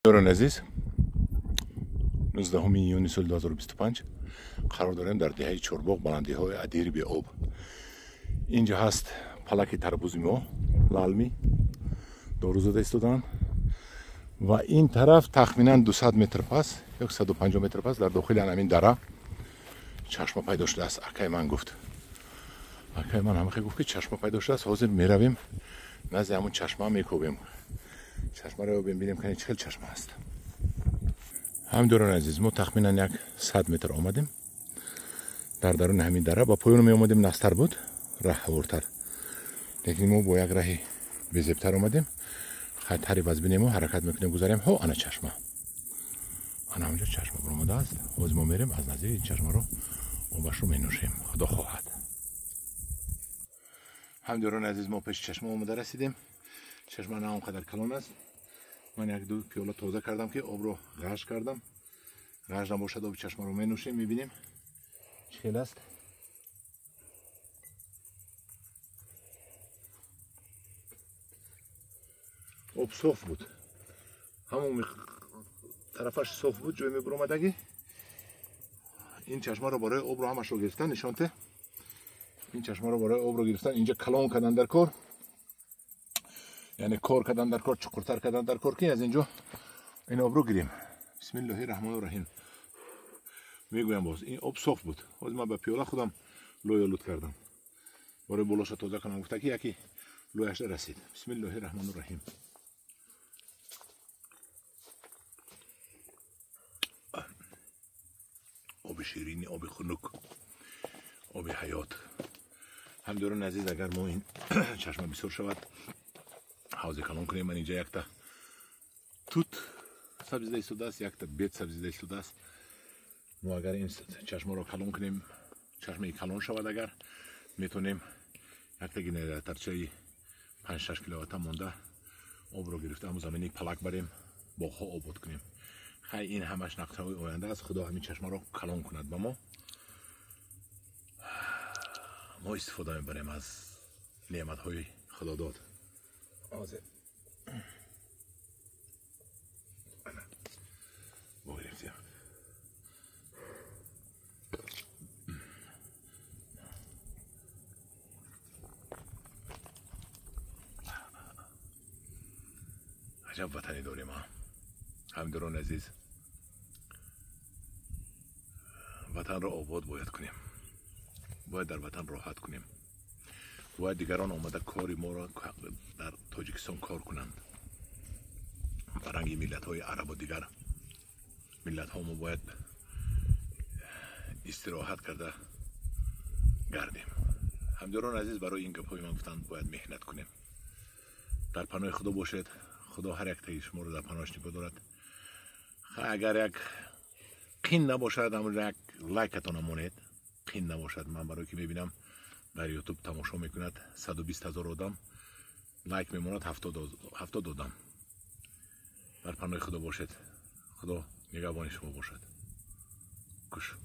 Дорони азиз, 19 июни соли 2025 қарор дорем дар деҳаи Чорбоғ, баландиҳои Адири беоб. Инҷо ҳаст палаки тарбузи мо, лалмӣ дору зада истоданд ва ин тараф тахминан 200 метр пас ё 150 метр пас дар дохили ҳамин дара чашма пайдо шудааст. Акай ман гуфт, акай ман ҳамахе гуфт, ки чашма пайдо шудааст. Ҳозир меравем назди ҳамун чашма, мекобем, чашмаро ёбем, бинем, кани чӣ хел чашма аст. Ҳамдорони азиз, мо тахминан як 100 метр омадем дар даруни ҳамин дара. Ба поён меомадем, настар буд, раҳ ҳавортар, лекин мо бо як раҳи безебтар омадем. Хатари вазбинему ҳаракат мекунем, гузарем. Ҳо, ана чашма, ана ҳамҷо чашма баромадааст. Ҳозир мо мерем аз наздики ин чашмаро, обашро менӯшем, худо хоҳад. Ҳамдорони азиз, мо пеши чашма омада расидем. Чашма на он қадар калон аст. Ман як ду пиёла тоза кардам, ки обро ғарж кардам. Ғарж набошад, оби чашмаро менӯшем, мебинем, чӣ хел аст. Об соф буд, ҳамон тарафаш соф буд, ҷой мебуромадагӣ. Ин чашмаро барои обро ҳамашро гирифтан, нишонте, ин чашмаро барои обро гирифтан инҷа калон кардан дар кор, яъне кор кардан дар кор, чуқуртар кардан дар кор, ки аз инҷо ин обро гирем. Бисмиллоҳи раҳмони раҳим. Мегӯям боз, ин об соф буд. Ҳозир ман ба пиёла худам лоялуд кардам барои болоша тоза кунам, гуфта ки яки лояшда расид. Бисмиллоҳи раҳмони раҳим. Оби ширини, оби хунук, оби ҳаёт. Ҳамдорони азиз, агар мо ин чашма бисёр шавад, ҳавзе калон кунем. Ман инҷа якта тут сабзида истодааст, якта бет сабзида истодааст. Мо агар ин чашмаро калон кунем, чашмаи калон шавад, агар метавонем якта генераторчаи 5-6 киловатта монда, обро гирифта, ҳамун замини палак барем, боғҳо обод кунем. Хай, ин ҳамаш нақшаҳои оянда аст. Худо ҳамин чашмаро калон кунад ба мо, мо истифода мебарем аз неъматҳои худодод. Ҳозир бо гирифтем. Аҷаб ватане дорем, а ҳамдорони азиз. Ватанро обод бояд кунем, бояд дар ватан роҳат кунем, бояд дигарон омада кори моро дар Тоҷикистон кор кунанд. Ба ранги миллатҳои арабу дигар миллатҳо мо бояд истироҳат карда гардем. Ҳамдорони азиз, барои ин гапҳои ман гуфтанд, бояд меҳнат кунем. Дар паноҳи худо бошед. Худо ҳар яктаи шуморо дар паноҳаш нигоҳ дорад. Агар як қин набошад, ҳамон як лайкатона монед, қин набошад. Ман барое ки мебинам, дар Ютуб тамошо мекунад 120 ҳазор одам, лайк мемонад 70 одам. Дар паноҳи худо бошед. Худо нигаҳбони шумо бошад. Куш.